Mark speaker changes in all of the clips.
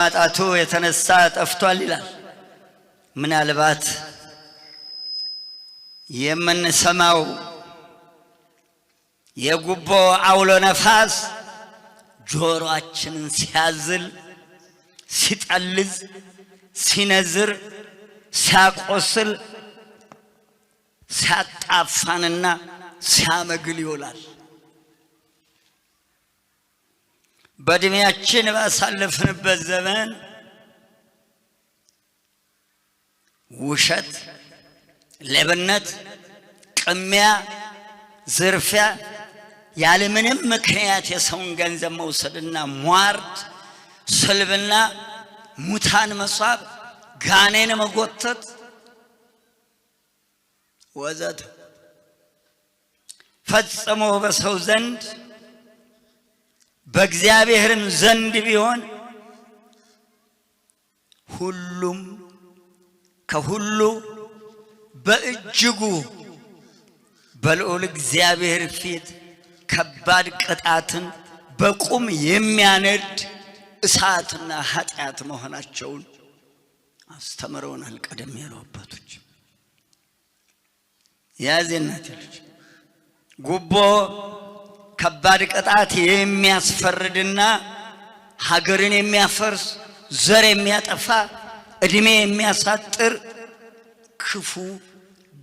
Speaker 1: ከማጣቱ የተነሳ ጠፍቷል ይላል። ምናልባት የምንሰማው የጉቦ አውሎ ነፋስ ጆሮአችንን ሲያዝል፣ ሲጠልዝ፣ ሲነዝር፣ ሲያቆስል፣ ሲያጣፋንና ሲያመግል ይውላል። በእድሜያችን ባሳለፍንበት ዘመን ውሸት፣ ሌብነት፣ ቅሚያ፣ ዝርፊያ፣ ያለምንም ምክንያት የሰውን ገንዘብ መውሰድና ሟርት፣ ስልብና፣ ሙታን መሳብ፣ ጋኔን መጎተት ወዘተ ፈጽሞ በሰው ዘንድ በእግዚአብሔርም ዘንድ ቢሆን ሁሉም ከሁሉ በእጅጉ በልዑል እግዚአብሔር ፊት ከባድ ቅጣትን በቁም የሚያነድ እሳትና ኃጢአት መሆናቸውን አስተምረውናል ቀደም ያሉ አባቶች። ያዝ እናቴ ልጅ፣ ጉቦ ከባድ ቅጣት የሚያስፈርድና ሀገርን የሚያፈርስ፣ ዘር የሚያጠፋ፣ እድሜ የሚያሳጥር ክፉ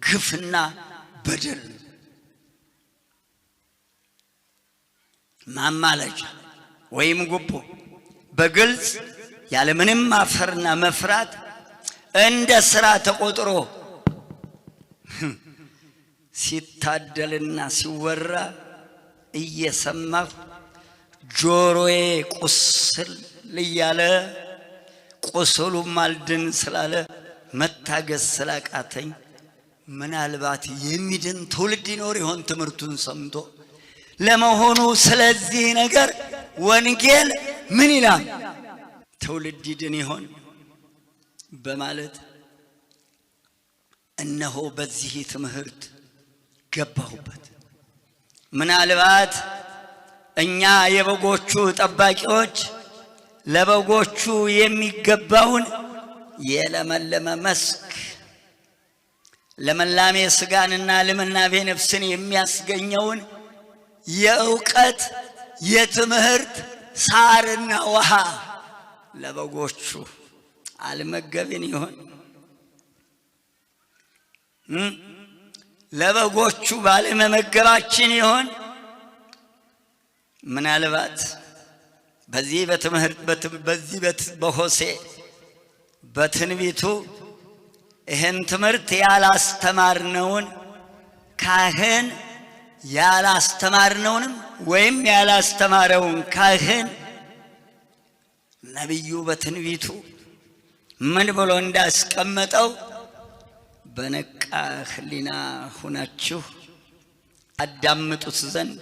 Speaker 1: ግፍና በደል። ማማለጃ ወይም ጉቦ በግልጽ ያለምንም ማፈርና መፍራት እንደ ስራ ተቆጥሮ ሲታደልና ሲወራ እየሰማሁ ጆሮዬ ቁስል እያለ፣ ቁስሉም አልድን ስላለ፣ መታገስ ስላቃተኝ፣ ምናልባት የሚድን ትውልድ ይኖር ይሆን ትምህርቱን ሰምቶ? ለመሆኑ ስለዚህ ነገር ወንጌል ምን ይላል? ትውልድ ይድን ይሆን በማለት እነሆ በዚህ ትምህርት ገባሁበት። ምናልባት እኛ የበጎቹ ጠባቂዎች ለበጎቹ የሚገባውን የለመለመ መስክ፣ ልምላሜ ስጋንና ልምላሜ ነፍስን የሚያስገኘውን የእውቀት የትምህርት ሳርና ውሃ ለበጎቹ አልመገብን ይሆን? ለበጎቹ ባለመመገባችን ይሆን? ምናልባት በዚህ በትምህርት፣ በዚህ በሆሴ በትንቢቱ ይህን ትምህርት ያላስተማርነውን ካህን፣ ያላስተማርነውንም ወይም ያላስተማረውን ካህን ነቢዩ በትንቢቱ ምን ብሎ እንዳስቀመጠው በነቃ ሕሊና ሁናችሁ አዳምጡት ዘንድ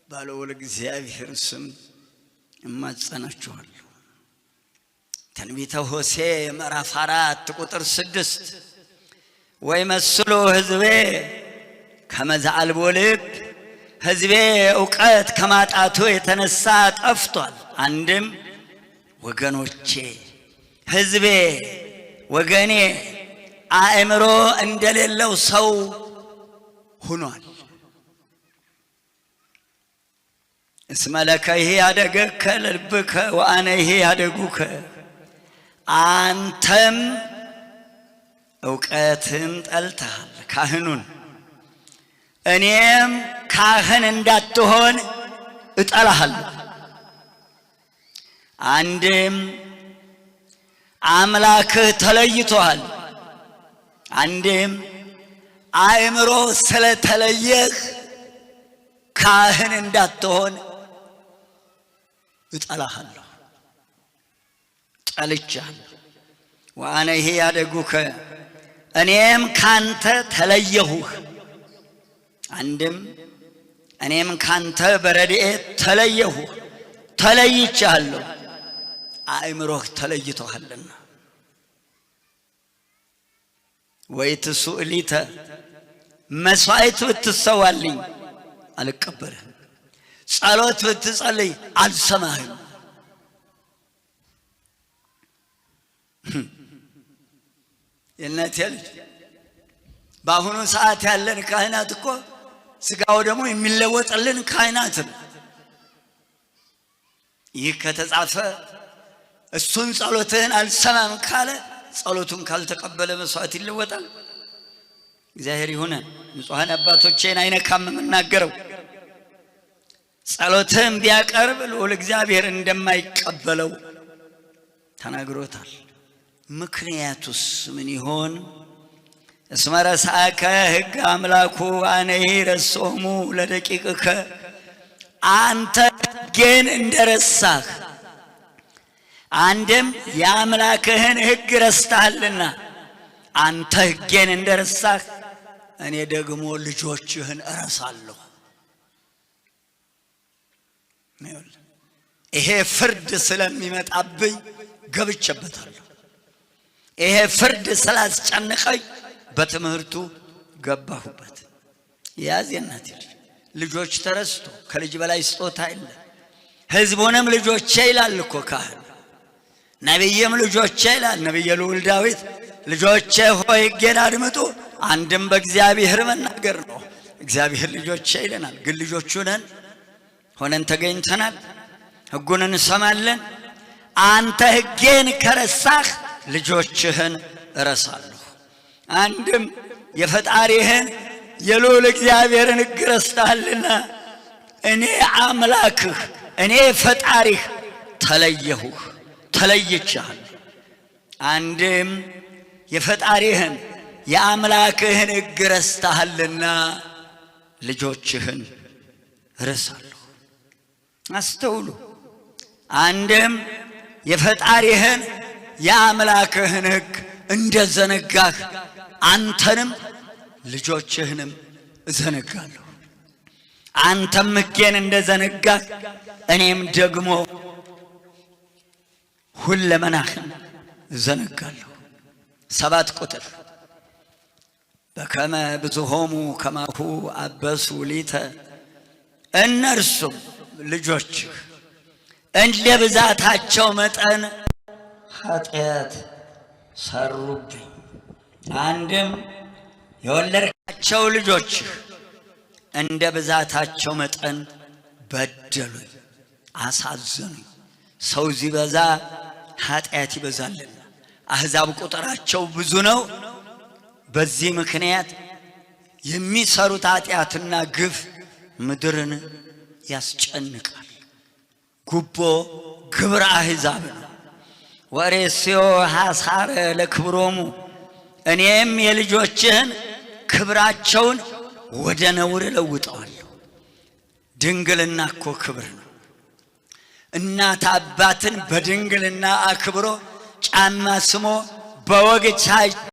Speaker 1: በልዑል እግዚአብሔር ስም እማጸናችኋለሁ። ትንቢተ ሆሴዕ ምዕራፍ 4 ቁጥር 6፣ ወይ መስሎ ሕዝቤ ከመ ዘአልቦ ልብ፣ ሕዝቤ እውቀት ከማጣቱ የተነሳ ጠፍቷል። አንድም ወገኖቼ፣ ሕዝቤ፣ ወገኔ አእምሮ እንደሌለው ሰው ሁኗል። እስመ ለከ ይሄ ያደገከ ለልብከ ወአነ ይሄ ያደጉከ፣ አንተም እውቀትን ጠልተሃል ካህኑን፣ እኔም ካህን እንዳትሆን እጠላሃለሁ። አንድም አምላክህ ተለይቶሃል። አንድም አእምሮ ስለተለየህ ካህን እንዳትሆን እጠላሃለሁ፣ ጠልቻለሁ። ወአነ ይሄ ያደጉከ፣ እኔም ካንተ ተለየሁህ። አንድም እኔም ካንተ በረድኤት ተለየሁህ፣ ተለይቻለሁ፣ አእምሮህ ተለይቶሃልና። ወይ ትሱእሊተ፣ መስዋዕት ብትሰዋልኝ አልቀበልህም፣ ጸሎት ብትጸልይ አልሰማህም። የእናቴ ልጅ፣ በአሁኑ ሰዓት ያለን ካህናት እኮ ስጋው ደግሞ የሚለወጥልን ካህናት ነው። ይህ ከተጻፈ እሱን ጸሎትህን አልሰማም ካለ፣ ጸሎቱን ካልተቀበለ መስዋዕት ይለወጣል። እግዚአብሔር ይሁነን። ንጹሐን አባቶቼን አይነካም የምናገረው። ጸሎትህን ቢያቀርብ ልዑል እግዚአብሔር እንደማይቀበለው ተናግሮታል። ምክንያቱስ ምን ይሆን? እስመ ረሳእከ ሕግ አምላኩ አነሂ ረሶሙ ለደቂቅከ። አንተ ሕጌን እንደረሳህ፣ አንድም የአምላክህን ሕግ ረስተሃልና፣ አንተ ሕጌን እንደረሳህ እኔ ደግሞ ልጆችህን እረሳለሁ። ይሄ ፍርድ ስለሚመጣብኝ ገብቼበታለሁ። ይሄ ፍርድ ስላስጨንቀኝ በትምህርቱ ገባሁበት። ያዝ የእናቴ ልጆች ተረስቶ ከልጅ በላይ ስጦታ የለ። ህዝቡንም ልጆቼ ይላል እኮ ካህን፣ ነቢይም ልጆቼ ይላል። ነቢየ ልዑል ዳዊት ልጆቼ ሆይ ሕጌን አድምጡ፣ አንድም በእግዚአብሔር መናገር ነው። እግዚአብሔር ልጆቼ ይለናል። ግን ልጆቹ ነን ሆነን ተገኝተናል። ሕጉን እንሰማለን። አንተ ሕጌን ከረሳህ ልጆችህን እረሳለሁ። አንድም የፈጣሪህን የልዑል እግዚአብሔርን ሕግ ረስተሃልና እኔ አምላክህ፣ እኔ ፈጣሪህ ተለየሁህ፣ ተለይቼሃለሁ። አንድም የፈጣሪህን የአምላክህን ሕግ ረስተሃልና ልጆችህን እረሳለሁ። አስተውሉ። አንድም የፈጣሪህን የአምላክህን ሕግ እንደዘነጋህ አንተንም ልጆችህንም እዘነጋለሁ። አንተም ሕጌን እንደዘነጋህ እኔም ደግሞ ሁለመናህን እዘነጋለሁ። 7 ቁጥር፣ በከመ ብዙሆሙ ከማሁ አበሱ ሊተ፣ እነርሱም ልጆችህ እንደ ብዛታቸው መጠን ኃጢአት ሰሩብኝ። አንድም የወለድካቸው ልጆችህ እንደ ብዛታቸው መጠን በደሉኝ፣ አሳዘኑኝ። ሰው ሲበዛ ኃጢአት ይበዛልና አሕዛብ ቁጥራቸው ብዙ ነው። በዚህ ምክንያት የሚሰሩት ኃጢአትና ግፍ ምድርን ያስጨንቃል። ጉቦ ግብረ አሕዛብ ነው። ወሬስዮ ሐሳረ ለክብሮሙ፣ እኔም የልጆችህን ክብራቸውን ወደ ነውር እለውጠዋለሁ። ድንግልና እኮ ክብር ነው። እናት አባትን በድንግልና አክብሮ ጫማ ስሞ በወግ